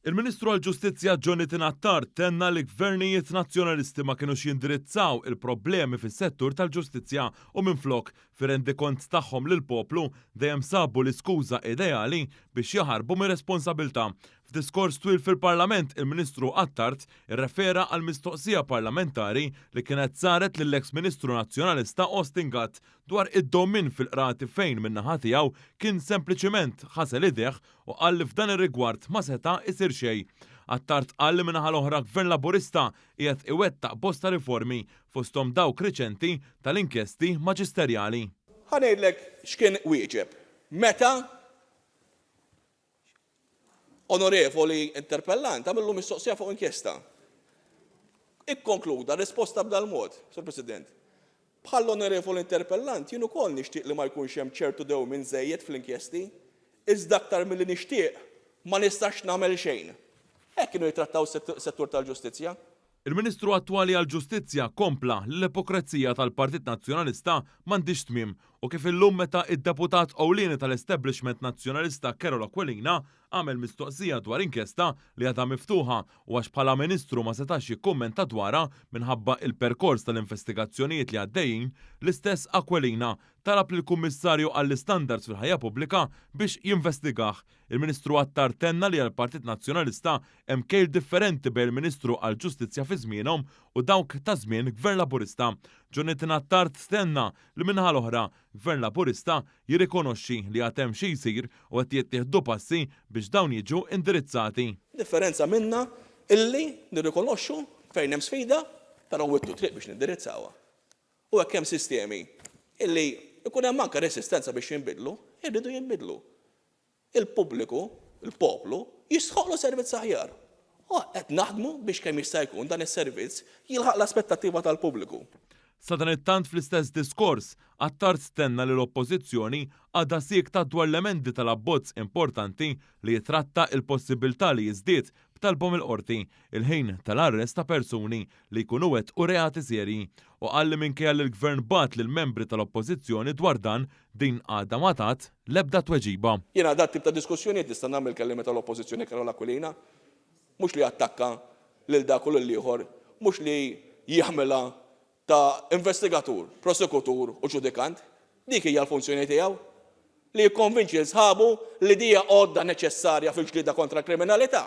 Il-Ministru għall-Ġustizzja Jonathan Attard tenna li gvernijiet Nazzjonalisti ma kinux jindirizzaw il-problemi fis-settur tal-ġustizzja u minflok, fir-rendikont tagħhom lill-poplu, dejjem sabu l-iskuża ideali biex jaħarbu mir-responsabilità. F'diskors twil fil-Parlament, il-Ministru Attard irrefera għal mistoqsija parlamentari li kienet saret lill-eks Ministru Nazzjonalista Austin Gatt dwar id-dewmien fil-qrati fejn min-naħa tiegħu kien sempliċiment ħasel idejh u qal li f'dan ir-rigward ma seta' jsir xejn. Attard qal li min-naħa l-oħra Gvern Laburista qiegħed iwettaq bosta riformi, fosthom dawk riċenti tal-inkjesti maġisterjali. Ħa ngħidlek x'kien wieġeb meta Onorevoli interpellant għamillu mistoqsija fuq inkjesta. Ikkonkluda r-risposta b'dal-mod, Sur President, Bħall-Onorevoli interpellant jien ukoll nixtieq li ma jkunx hemm ċertu dewmien żejjed fl-inkjesti, iżda aktar milli nixtieq ma nistax nagħmel xejn. Hekk kienu jittrattaw is-settur tal-ġustizzja. Il-Ministru attwali għall-Ġustizzja kompla li l-ipokrezija tal-Partit Nazzjonalista m'għandhiex tmiem u kif illum meta id-Deputat ewlieni tal-establishment Nazzjonalista Karol Aquilina għamel mistoqsija dwar inkjesta li għadha miftuħa u għax bħala Ministru ma setax jikkummenta dwarha minħabba il-perkors tal-investigazzjonijiet li għaddejjin, l-istess Aquilina talab lill-Kummissarju għall-Istandards fil-Ħajja Pubblika biex jinvestigah. Il-Ministru Attard tenna li għall-Partit Nazzjonalista hemm kejl differenti bejn il-Ministru għall-Ġustizzja fi żmienhom u dawk ta' żmien Gvern Laburista. Jonathan Attard tenna li min-naħa l-oħra, Gvern Laburista jirrikonoxxi li għad hemm xi jsir u qed jittieħdu passi biex dawn jiġu indirizzati. Differenza minna illi nirrikonoxxu fejn hemm sfida, però nwittu t-triq biex nindirizzawha. U hekk hemm sistemi illi jkun hemm anke resistenza biex jinbidlu, irridu jinbidlu. Il-pubbliku, il-poplu, jistħoqqlu servizz aħjar. U qed naħdmu biex kemm jista' jkun dan is-servizz jilħaq l-aspettattiva tal-pubbliku. Sadanittant fl-istess diskors, Attard tenna li l-Oppożizzjoni għadha siekta dwar l-emendi tal-abbozz importanti li jitratta il-possibbiltà li jiżdied b'talba mill-Qorti, il-ħin tal-arrest ta' persuni li jkunu wettqu reati serji u qal li minkejja li l-Gvern bagħat lill-membri tal-Oppożizzjoni dwar dan, din għadha ma tat l-ebda tweġiba. Jiena dat-tip ta' diskussjonijiet nista' nagħmel kelliem tal-Oppożizzjoni Karol Aquilina. Mhux li jattakka lil dak u lill-ieħor, mhux li jagħmilha ta' investigatur, prosekutur u ġudikant. Dik hija l-funzjoni tiegħu. Li jikkonvinċi lil sħabu li di hija għodda neċessarja fil-ġlieda kontra l-kriminalità.